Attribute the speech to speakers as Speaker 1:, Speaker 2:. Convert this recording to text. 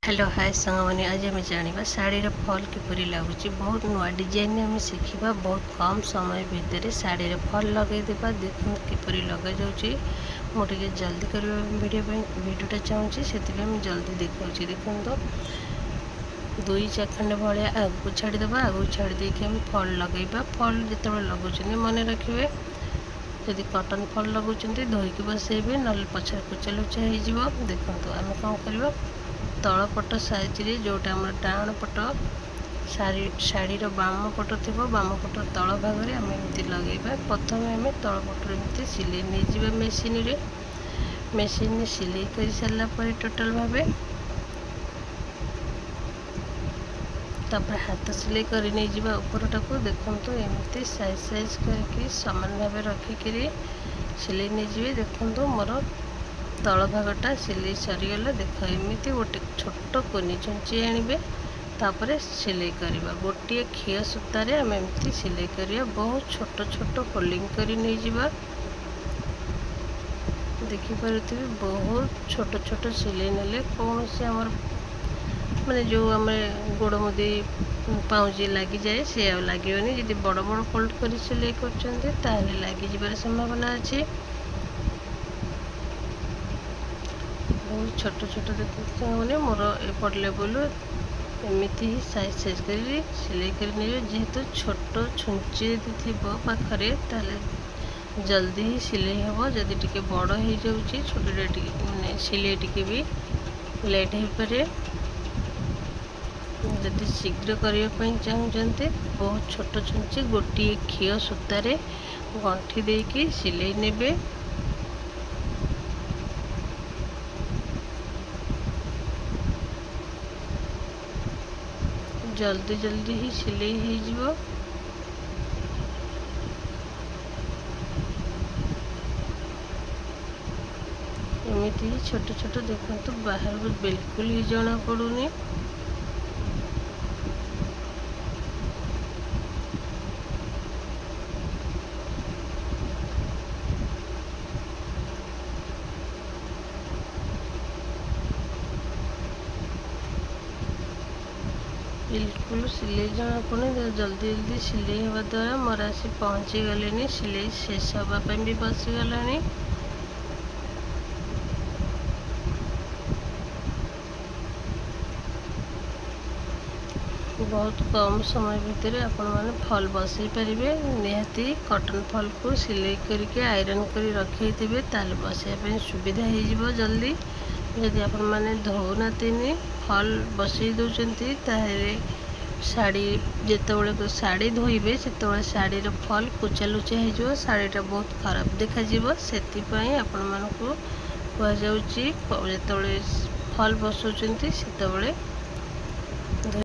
Speaker 1: Hello hi ସାଙ୍ଗମାନେ, ଆଜି ଆମେ ଜାଣିବା ଶାଢ଼ୀର ଫଲ୍ କିପରି ଲାଗୁଛି। ବହୁତ ନୂଆ ଡିଜାଇନ୍ ଆମେ ଶିଖିବା। ବହୁତ କମ୍ ସମୟ ଭିତରେ ଶାଢ଼ୀର ଫଲ୍ ଲଗାଇଦେବା। ଦେଖନ୍ତୁ କିପରି ଲଗାଯାଉଛି। ମୁଁ ଟିକେ ଜଲ୍ଦି କରିବା ଭିଡ଼ିଓ ପାଇଁ ଭିଡ଼ିଓଟା ଚାହୁଁଛି, ସେଥିପାଇଁ ମୁଁ ଜଲ୍ଦି ଦେଖାଉଛି। ଦେଖନ୍ତୁ, 2 ଚାଖଣ୍ଡ ଭଳିଆ ଆଗକୁ ଛାଡ଼ିଦେବା। ଆଗକୁ ଛାଡ଼ି ଦେଇକି ଆମେ ଫଲ୍ ଲଗାଇବା। ଫଲ୍ ଯେତେବେଳେ ଲଗାଉଛନ୍ତି ମନେ ରଖିବେ, ଯଦି କଟନ୍ ଫଲ୍ ଲଗାଉଛନ୍ତି ଧୋଇକି ବସେଇବେ, ନହେଲେ ପଛରେ କୁଚା ଲୁଚା ହେଇଯିବ। ଦେଖନ୍ତୁ, ଆମେ କ'ଣ କରିବା, ତଳ ପଟ ସାଇଜ୍ରେ ଯେଉଁଟା ଆମର ଡାହାଣ ପଟ ଶାଢ଼ୀର ବାମ ପଟ ଥିବ, ବାମ ପଟ ତଳ ଭାଗରେ ଆମେ ଏମିତି ଲଗାଇବା। ପ୍ରଥମେ ଆମେ ତଳ ପଟରୁ ଏମିତି ସିଲେଇ ନେଇଯିବା ମେସିନ୍ରେ। ମେସିନ୍ରେ ସିଲେଇ କରିସାରିଲା ପରେ ଟୋଟାଲ୍ ଭାବେ ତାପରେ ହାତ ସିଲେଇ କରି ନେଇଯିବା ଉପରଟାକୁ। ଦେଖନ୍ତୁ, ଏମିତି ସାଇଜ୍ ସାଇଜ୍ କରିକି ସମାନ ଭାବେ ରଖିକିରି ସିଲେଇ ନେଇଯିବେ। ଦେଖନ୍ତୁ, ମୋର ତଳ ଭାଗଟା ସିଲେଇ ସରିଗଲା। ଦେଖ, ଏମିତି ଗୋଟେ ଛୋଟ କୁନି ଛୁଞ୍ଚି ଆଣିବେ, ତାପରେ ସିଲେଇ କରିବା। ଗୋଟିଏ ଖିଅ ସୂତାରେ ଆମେ ଏମିତି ସିଲେଇ କରିବା। ବହୁତ ଛୋଟ ଛୋଟ ଫୋଲ୍ଡିଂ କରି ନେଇଯିବା। ଦେଖିପାରୁଥିବେ, ବହୁତ ଛୋଟ ଛୋଟ ସିଲେଇ ନେଲେ କୌଣସି ଆମର ମାନେ ଯେଉଁ ଆମେ ଗୋଡ଼ ମୁଦି ପାଉଁଜି ଲାଗିଯାଏ, ସେ ଆଉ ଲାଗିବନି। ଯଦି ବଡ଼ ବଡ଼ ଫୋଲ୍ଡ କରି ସିଲେଇ କରୁଛନ୍ତି ତାହେଲେ ଲାଗିଯିବାର ସମ୍ଭାବନା ଅଛି। ବହୁତ ଛୋଟ ଛୋଟ ଦେଖନ୍ତୁ ସାଙ୍ଗମାନେ, ମୋର ଏପଟ ଲେବୁଲ୍ ଏମିତି ହିଁ ସାଇଜ୍ ସାଇଜ୍ କରି ସିଲେଇ କରି ନେବେ। ଯେହେତୁ ଛୋଟ ଛୁଞ୍ଚି ଯଦି ଥିବ ପାଖରେ ତାହେଲେ ଜଲ୍ଦି ହିଁ ସିଲେଇ ହେବ। ଯଦି ଟିକେ ବଡ଼ ହେଇଯାଉଛି ଛୋଟଟା ଟିକେ ମାନେ ସିଲେଇ ଟିକେ ବି ଲେଟ୍ ହେଇପାରେ। ଯଦି ଶୀଘ୍ର କରିବା ପାଇଁ ଚାହୁଁଛନ୍ତି, ବହୁତ ଛୋଟ ଛୁଞ୍ଚି ଗୋଟିଏ ଖିଅ ସୂତାରେ ଗଣ୍ଠି ଦେଇକି ସିଲେଇ ନେବେ। ଜଲ୍ଦି ଜଲ୍ଦି ହିଁ ସିଲେଇ ହେଇଯିବ। ଏମିତି ହିଁ ଛୋଟ ଛୋଟ ଦେଖନ୍ତୁ, ବାହାରକୁ ବିଲକୁଲ ହିଁ ଜଣାପଡ଼ୁନି। ବିଲକୁଲ ସିଲେଇ ଜଣାପଡ଼ୁନି। ଜଲ୍ଦି ଜଲ୍ଦି ସିଲେଇ ହେବା ଦ୍ୱାରା ମୋର ଆସି ପହଞ୍ଚିଗଲେଣି, ସିଲେଇ ଶେଷ ହେବା ପାଇଁ ବି ବସିଗଲାଣି। ବହୁତ କମ୍ ସମୟ ଭିତରେ ଆପଣମାନେ ଫଲ୍ ବସେଇ ପାରିବେ। ନିହାତି କଟନ୍ ଫଲ୍କୁ ସିଲେଇ କରିକି ଆଇରନ୍ କରି ରଖିଥିବେ, ତାହେଲେ ବସେଇବା ପାଇଁ ସୁବିଧା ହେଇଯିବ ଜଲ୍ଦି। ଯଦି ଆପଣମାନେ ଧୋଉନାହାନ୍ତିନି ଫଲ୍ ବସେଇ ଦେଉଛନ୍ତି, ତାହେଲେ ଶାଢ଼ୀ ଯେତେବେଳେ ଶାଢ଼ୀ ଧୋଇବେ ସେତେବେଳେ ଶାଢ଼ୀର ଫଲ୍ କୁଚା ଲୁଚା ହେଇଯିବ, ଶାଢ଼ୀଟା ବହୁତ ଖରାପ ଦେଖାଯିବ। ସେଥିପାଇଁ ଆପଣମାନଙ୍କୁ କୁହାଯାଉଛି, ଯେତେବେଳେ ଫଲ୍ ବସଉଛନ୍ତି ସେତେବେଳେ